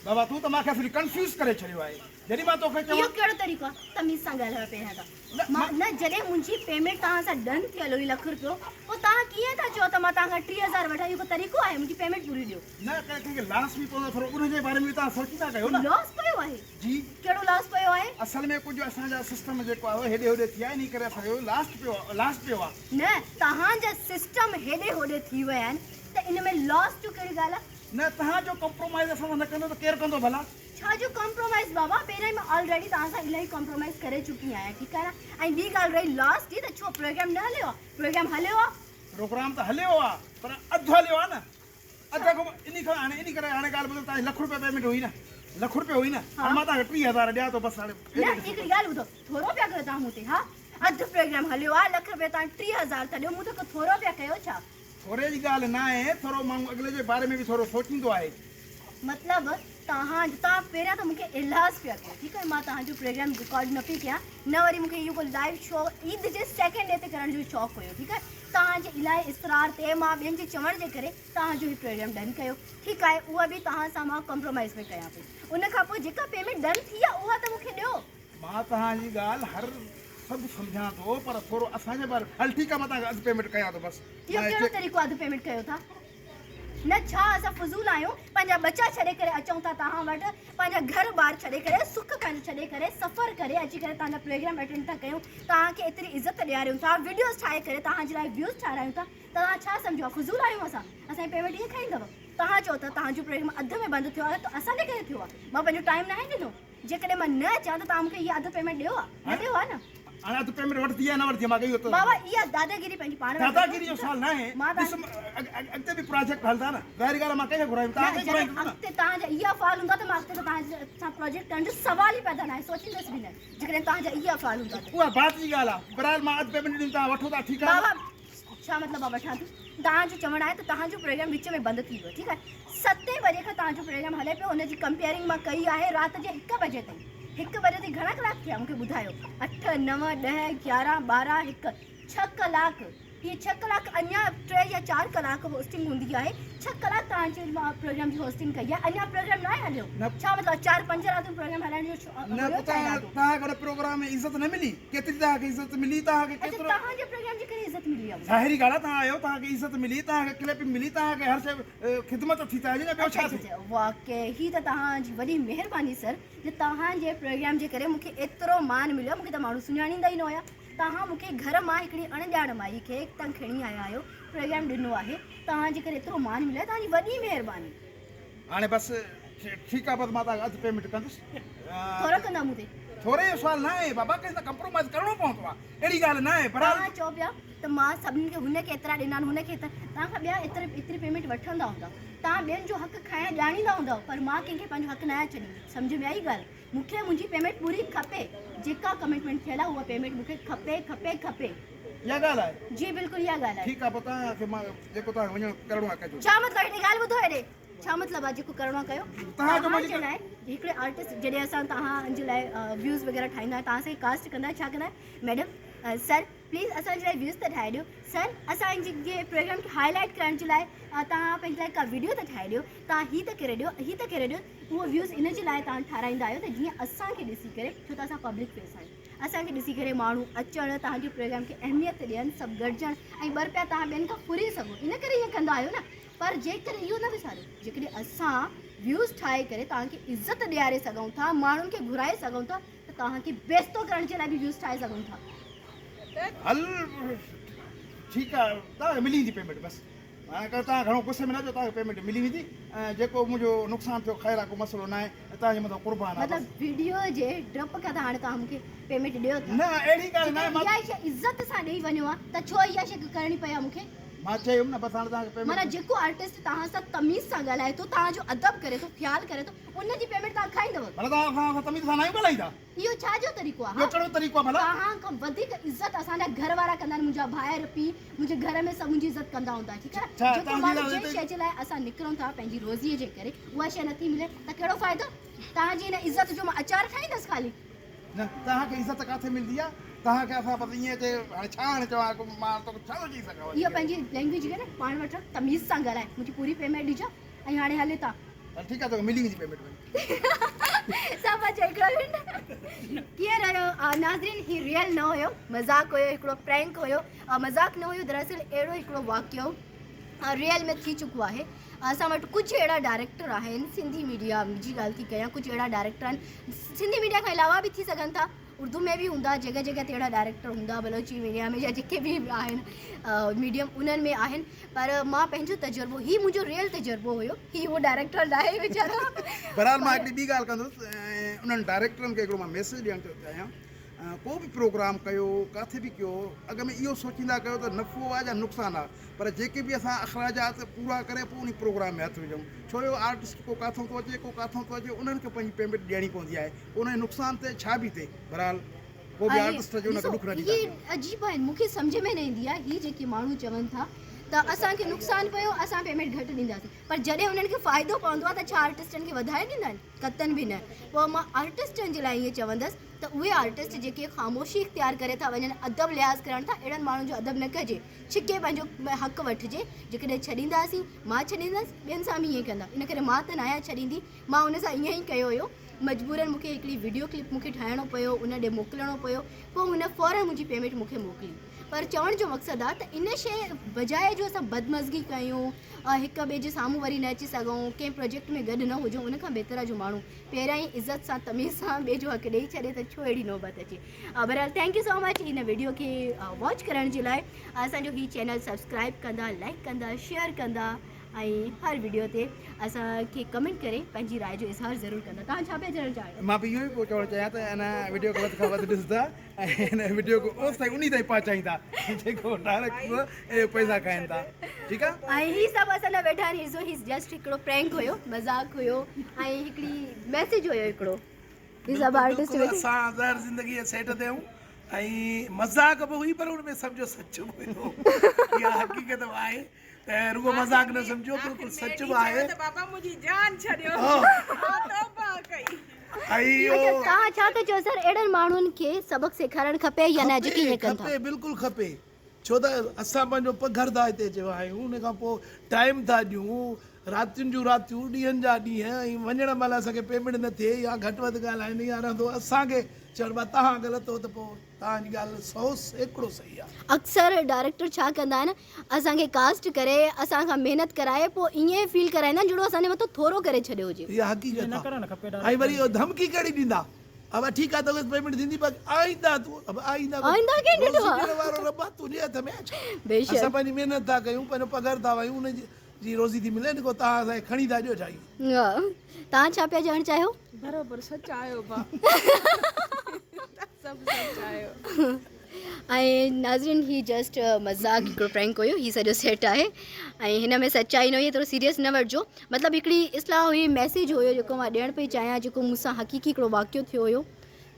بابا تون ته مان کي اصلي ڪنفيوز ڪري ڇڏيو آهي. جڏهن مان توکي چوان. اهو ڪهڙو طريقو آهي تميز سان ڳالهايو پهريان ته. مان نه جڏهن منهنجي پيمينٽ توهان سان ڊن ٿيل هئي لک رپيو پوء توهان ڪيئن ٿا چئو ته مان توهان کان 3000 وٺان اهو ڪو طريقو آهي منهنجي پيمينٽ پوري ڏيو. نه ڪنهن ڪنهن کي لاس به پوندو آهي ٿورو ان جي باري ۾ به توهان سوچيندا ڪيو نه. لاس پيو آهي؟ جي. ڪهڙو لاس پيو آهي؟ اصل ۾ ڪجهه اسان جا سسٽم جيڪو آهي هيڏي هوڏي ٿي ويا انهي ڪري اسان جو لاس پيو لاس پيو آهي. نه توهان جا سسٽم هيڏي هوڏي ٿي ويا آهن ته ان ۾ لاس جو ڪهڙي ڳالهه آهي. نه توهان جو ڪمپرومائيز اسان سان نه ڪندو ته ڪير ڪندو ڀلا. ڇا جو ڪمپرومائيز بابا پهريان ئي مان آلريڊي توهان سان الاهي ڪمپرومائيز ڪري چڪي آهيان ٺيڪ آهي نه ۽ ٻي ڳالهه رهي لاسٽ جي ته ڇو پروگرام نه هليو آهي پروگرام هليو آهي. پروگرام ته هليو آهي پر اڌ هليو آهي نه اڌ کان انهي کان هاڻي انهي ڪري هاڻي ڳالهه ٻڌو توهان جي لک روپيا پيمينٽ هئي نه لک روپيو هئي نه هاڻي مان توهان کي 3000 ڏيان ٿو بس هاڻي نه هڪڙي ڳالهه ٻڌو ٿورو پيا ڪيو توهان مون تي ها اڌ پروگرام هليو آهي لک روپيا توهان 3000 ٿا ڏيو مون تي ڪو ٿورو پيا ڪيو ڇا. ٿوري جي ڳالهه ناهي، ٿورو ماڻهو اڳلي جي باري ۾ به ٿورو سوچيندو آهي. مطلب توهان جو توهان پهريان ته مون کي ايلاز پيا ڪيو ٺيڪ آهي مان توهان جو پروگرام رڪارڊ نه پئي ڪيان نه وري مون کي اهو ڪو لائيو شو عيد جي سيڪنڊ ڊي تي ڪرڻ جو شوق هيو ٺيڪ آهي توهان جي الاهي اصرار تي مان ٻين جي چوڻ جي ڪري توهان جو هي پروگرام ڊن ڪيو ٺيڪ آهي اها به توهان سان مان ڪمپرومائز ۾ ڪيان پئي ان کان پوء جيڪا پيمينٽ ڊن ٿي آهي اها ته مون کي ڏيو. مان توهان جي ڳالهه هر سڀ سمجهان ٿو پر ٿورو اسان جي باري هل ٺيڪ آهي مان توهان کي اڌ پيمينٽ ڪيان ٿو بس. اهو ڪهڙو طريقو اڌ پيمينٽ ڪيو ٿا نه ڇا اسان فضول آهيون پنهنجا ٻچا ڇڏي ڪري اچون ٿا توهان وٽ پنهنجا گهر ٻار ڇڏي ڪري سک پنهنجو ڇڏي ڪري سفر ڪري اچي ڪري توهان جا پروگرام اٽينڊ ٿا ڪيون توهان کي ايتري عزت ڏياريون ٿا وڊيوز ٺاهي ڪري توهان جي لاء ويوز ٺاهرايون ٿا توهان ڇا سمجهيو آهي فضول آهيون اسان اسان جي پيمينٽ ائين کائيندؤ توهان چئو ٿا توهان جو پروگرام اڌ ۾ بند ٿيو آهي ته اسان جي ڪري ٿيو آهي مان پنهنجو ٽائيم ناهي ڏنو. جيڪڏهن مان نه اچان ته توهان مون کي اها اڌ پيمينٽ ڏيو ها نه ڏيو ها نه. هاڻي اڌ پيمينٽ وٺندي يا نه وٺندي مان اهو ته. بابا اها داداگيري پنهنجي پاڻ وٽ رکو. داداگيري جو سوال ناهي ڏس اڳتي به پراجيڪٽ هلندا نه ظاهري ڳالهه آهي مان ڪنهن کي گهرايم توهان کي ئي گهرائيندس نه. اڳتي توهان جا اها افعال هوندا ته مان اڳتي توهان سان پراجيڪٽ ڪرڻ جو سوال ئي پيدا ناهي سوچيندس به نه جيڪڏهن توهان جا اها افعال هوندا ته. اها بعد جي ڳالهه آهي بهرحال مان اڌ پيمينٽ ڏني توهان وٺو ٿا ٺيڪ آهي. بابا ڇا مطلب آ وٺان ٿي توهان جو چوڻ آهي ته توهان جو پروگرام وچ ۾ بند ٿي ويو ٺيڪ آهي ستين بجي کان توهان جو پروگرام هلي پيو ان جي ڪمپيئرنگ مان ڪئي آهي رات جي هڪ بجي تائين هڪ بجي تائين گهڻا ڪلاڪ ٿيا مونکي ٻڌايو اٺ نو ڏهه 11 12 هڪ ڇهه ڪلاڪ اهي ڇهه ڪلاڪ اڃا ٽي يا چار ڪلاڪ هوسٽنگ هوندي آهي ڇهه ڪلاڪ توهان جي مان پروگرام جي هوسٽنگ ڪئي آهي اڃا پروگرام ناهي هليو ڇا مطلب چار پنج راتون پروگرام هلائڻ جو نه پوء توهان کي ان پروگرام ۾ عزت نه ملي ڪيتري توهان کي عزت ملي توهان کي ڪيترو اڇا توهان جي پروگرام جي ڪري عزت ملي آهي ظاهري ڳالهه آهي توهان آيو توهان کي عزت ملي توهان کي ڪليپنگ ملي توهان کي هر شيء خدمت ٿي توهان جي نه ٻيو ڇا ٿيو واقعي هي ته توهان جي وڏي مهرباني سر جو توهان جي پروگرام جي ڪري مون کي ايترو مان مليو مون کي ته ماڻهو سڃاڻيندا ئي نه هيا توهان مون کي گهر مان هڪڙي اڻ ڄاڻ مائي کي تان کڻي آيا آهيو پروگرام ڏنو آهي توهان جي ڪري ايترو مان مليو آهي توهان جي وڏي مهرباني. هاڻي بس ٺيڪ آ بس مان توهان کي اڌ پيمينٽ ڪندس. ٿورو ڪندا مون تي. ٿوري جو سوال ناهي بابا ڪنهن سان ڪمپرومائيز ڪرڻو پوندو آ اهڙي ڳالهه ناهي بهرحال. توهان چئو پيا ته مان سڀني کي هن کي ايترا ڏنا آهن هن کي ايترا توهان کان ٻيا ايتري ايتري پيمينٽ وٺندا هوندا توهان ٻين جو حق کائڻ ڄاڻيندا هوندؤ پر مان ڪنهن کي پنهنجو حق ناهيان ڇڏيندي سمجهه ۾ آئي ڳالهه مون کي منهنجي پيمينٽ پوري کپي جيڪا ڪمٽمينٽ ٿيل آهي اها پيمينٽ مون کي کپي کپي کپي. اها ڳالهه آهي. جي بلڪل اها ڳالهه آهي. ٺيڪ آهي پوء توهان کي مان جيڪو توهان کي وڃڻ ڪرڻو آهي ڪجو. ڇا مطلب هيڏي ڳالهه ٻڌو هيڏي. ڇا مطلب آ جيڪو ڪرڻو آ ڪيو. توهان جي لاء هڪڙي آرٽسٽ جڏهن اسان توهان جي لاء ويوز وغيره ٺاهيندا آهيون توهان اسان کي ڪاسٽ ڪندا آهيو ڇا ڪندا آهيو ميڊم سر پليز اسان جي لاء ويوز ته ٺاهي ڏيو سر اسان جي پروگرام کي هائي لائيٽ ڪرڻ جي لاء توهان پنهنجي لاء ڪا ويڊيو ته ٺاهي ڏيو توهان هي ته ڪري ڏيو هي ته ڪري ڏيو اهو ويوز ان جي لاء توهان ٺاراهيندا آهيو ته جيئن اسان کي ڏسي ڪري ڇو ته اسان پبلڪ فيس آهيون اسان کي ڏسي ڪري ماڻهو اچڻ توهان جي پروگرام کي اهميت ڏين سڀ گڏجڻ ۽ ٻه رپيا توهان ٻين کان ڦري سگهو ان ڪري ائين ڪندا آهيو نه پر جيڪڏهن اهو نه وساريو جيڪڏهن اسان ويوز ٺاهي ڪري توهان کي عزت ڏياري سگهون ٿا ماڻهن کي گهرائي سگهون ٿا ته توهان کي بيستو ڪرڻ جي لاء به ويوز ٺاهي سگهون ٿا. هل ٺيڪ آ توهان کي ملي ويندي پيمينٽ بس هاڻي توهان گهڻو غصي ۾ نه اچو توهان کي پيمينٽ ملي ويندي ۽ جيڪو منهنجو نقصان ٿيو خير آ ڪو مسئلو ناهي توهان جي مٿان قربان آ بس. مطلب ويڊيو جي ڊپ کان ته هاڻي توهان مون کي پيمينٽ ڏيو ٿا. نه اهڙي ڳالهه ناهي مان. جيڪڏهن اها شيء عزت سان ڏئي وڃو ها ته ڇو اها شيء ڪرڻي پئي ها مون کي. مان چيم نه بس هاڻي توهان کي پيمينٽ. معنيٰ جيڪو آرٽسٽ توهان سان تميز سان ڳالهائي ٿو، توهان جو ادب ڪري ٿو، خيال ڪري ٿو، ان جي پيمينٽ توهان کائيندؤ. ڀلا توهان اسان سان تميز سان ناهيون ڳالهائيندا. اهو ڇا جو طريقو آهي؟ ٻيو ڪهڙو طريقو آهي ڀلا؟ توهان کان وڌيڪ عزت اسان جا گهر وارا ڪندا آهن، منهنجا ڀائر، پيء، منهنجي گهر ۾ سڀ منهنجي عزت ڪندا هوندا، ٺيڪ آهي نه؟ جيڪو ماڻهو جنهن شيء جي لاء اسان نڪرون ٿا پنهنجي روزيء جي ڪري، اها شيء نٿي ملي ته ڪهڙو فائدو؟ توهان جي ان عزت جو مان اچار ٺاهيندس خالي. نه توهان کي عزت ڪاٿي ملندي آ توهان کي اسان بس ائين چئي هاڻي ڇا هاڻي چوان مان توکي ڇا ٿو چئي سگهان اهو پنهنجي لينگويج کي نه پاڻ وٽ رک تميز سان ڳالهاء منهنجي پوري پيمينٽ ڏجان ۽ هاڻي هل هتان. هل ٺيڪ آ توکي ملي ويندي پيمينٽ وري. سڀ اچو هڪڙو منٽ ڪيئن رهيو ناظرين هي ريئل نه هيو مذاق هيو هڪڙو پرينڪ هيو مذاق نه هيو دراصل اهڙو هڪڙو واقعو ريئل ۾ ٿي چڪو آهي اسان وٽ ڪجهه اهڙا ڊائريڪٽر آهن سنڌي ميڊيا جي ڳالهه ٿي ڪيان ڪجهه اهڙا ڊائريڪٽر آهن سنڌي ميڊيا کان علاوه به ٿي سگهن ٿا اردو ۾ به هوندا جڳهه جڳهه تي اهڙا ڊائريڪٽر هوندا بلوچي ميڊيا ۾ يا جيڪي به آهن ميڊيم انهن ۾ آهن پر مان پنهنجو تجربو هي منهنجو ريئل تجربو هيو هي اهو ڊائريڪٽر ناهي ويچارو. بهرحال مان هڪڙي ٻي ڳالهه ڪندس ۽ انهن ڊائريڪٽرن کي هڪڙو مان ميسيج ڏيڻ ٿو چاهيان ڪو به پروگرام ڪيو ڪاٿي به ڪيو اڳ ۾ اهو سوچيندا ڪيو ته نفعو آهي يا نقصان آهي پر جيڪي به اسان اخراجات پورا ڪري پوء انهي پروگرام ۾ هٿ وجهون ڇو جو آرٽسٽ ڪو ڪاٿون ٿو اچي ڪو ڪاٿون ٿو اچي انهن کي پنهنجي پيمينٽ ڏيڻي پوندي آهي پوء ان جي نقصان تي ڇا به ٿئي بهرحال ڪو به آرٽسٽ جو ان کي ڏک نه ڏيندا هي عجيب آهن مون کي سمجهه ۾ نه ايندي آهي هي جيڪي ماڻهو چون ٿا ته اسان کي نقصان پيو اسان پيمينٽ گهٽ ڏينداسين پر جڏهن انهن کي فائدو پوندو آهي ته ڇا آرٽسٽن کي وڌائي ڏيندا آهن قطعن به نه پوء مان آرٽسٽن جي لاء ائين چوندس ته اهي آرٽسٽ جيڪي خاموشي اختيار ڪري ٿا وڃن ادب لحاظ ڪرڻ ٿا اهڙن ماڻهن جو ادب نه ڪجي ڇڪي پنهنجو حق وٺجي جيڪڏهن ڇڏينداسين مان ڇڏيندس ٻين سان به ائين ڪندا ان ڪري مان ته ناهيان ڇڏيندي مان ان سان ائين ئي ڪيو هيو مجبورن مون کي هڪڙي وڊيو ڪلپ مون کي ٺاهڻو پيو ان ڏي موڪلڻو پيو پوء هن فورن منهنجي پيمينٽ مون کي موڪلي پر چوڻ جو مقصد آ ته ان شي بجاء جو اسان بدمزگي ڪيون هڪ ٻئي جي سامهون وري نه اچي سگهون ڪنهن پروجيڪٽ ۾ گڏ نه هجون ان کان بهتر آ جو ماڻهو پهريان ئي عزت سان تميز سان ٻئي جو حق ڏئي ڇڏي ته ڇو اهڙي نوبت اچي بهرحال thank you سو مچ هن وڊيو کي واچ ڪرڻ جي لاء اسان جو هي چينل سبسڪرائب ڪندا لائڪ ڪندا شيئر ڪندا ۽ هر وڊيو تي اسان کي ڪمينٽ ڪري پنهنجي راء جو اظهار ضرور ڪندا توهان ڇا پيا چوڻ چاهيو؟ مان به اهو ئي پيو چوڻ چاهيان ته ان وڊيو کي وڌ کان وڌ ڏسندا ۽ هن وڊيو کي اوستائين انهي تائين پهچائيندا جيڪو ڊائريڪٽ اهي پئسا کائن ٿا ٺيڪ آ. ۽ هي سڀ اسان لاء ويٺا آهن هي هي جسٽ هڪڙو پرينڪ هيو مذاق هيو ۽ هڪڙي ميسيج هيو هڪڙو هي سڀ آرٽسٽ بلڪل اسان زهر زندگي جي سيٽ تي آهيون ۽ مذاق به هئي پر ان ۾ سمجهو سچ به هيو اها حقيقت به آهي ته رڳو مذاق نه سمجهو بلڪل سچ به آهي ته بابا منهنجي جان ڇڏيو مان توبه ڪئي. ۽ اچا اهو توهان ڇا ٿا چئو سر اهڙن ماڻهن کي سبق سيکارڻ کپي يا نه جيڪي کپي ائين ڪن ٿا. کپي بلڪل کپي ڇو ته اسان پنهنجو پگهر ٿا هتي اچي وهايون ان کان پوء ٽائيم ٿا ڏيون راتين جون راتيون ڏينهن جا ڏينهن ۽ وڃڻ مهل اسان کي پيمينٽ نه ٿئي يا گهٽ وڌ ڳالهائين يا رهندو اسان کي چون ڀا توهان غلط هو ته پوء توهان جي ڳالهه 100% صحيح آ. اڪثر ڊائريڪٽر ڇا ڪندا آهن اسان کي ڪاسٽ ڪري اسان کان محنت ڪرائي پوء ائين فيل ڪرائيندا آهن جهڙو اسان جي مٿان ٿورو ڪري ڇڏيو هجي. اها حقيقت آ ۽ وري اهو ڌمڪي ڪهڙي ڏيندا ابا ٺيڪ آ توکي پيمينٽ ٿيندي پر آئنده تون ابا آئنده آئنده ڪنهن ڏٺو روزي آ. ڏيڻ وارو رب آ تنهنجي هٿ ۾ آ ڇا بيشڪ. اسان پنهنجي محنت ٿا ڪيون پنهنجو پگهر ٿا وهايون ان جي روزي ٿي ملي نه ڪو توهان اسان کي کڻي ٿا ڏيو ڇا ها توهان ڇا پيا چوڻ چاهيو. برابر سچ آيو با سڀ سچ آيو. ۽ ناظرين هي جسٽ مذاق هڪڙو پرينڪ هيو هي سڄو سيٽ آهي ۽ هن ۾ سچائي نه هئي ايترو سيريس نه وٺجو مطلب هڪڙي اصلاح هئي ميسيج هيو جيڪو مان ڏيڻ پئي چاهيان جيڪو مون سان حقيقي هڪڙو واقعو ٿيو هيو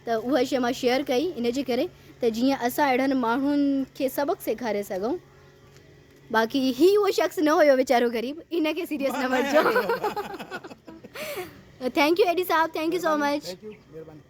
ته اها شي مان شيئر ڪئي ان جي ڪري ته جيئن اسان اهڙن ماڻهن کي سبق سيکاري سگهون باقي هي اهو شخص نه هيو ويچارو غريب ان کي سيريس نه وٺجو thank you ايڊي صاحب thank you so much thank you مهرباني.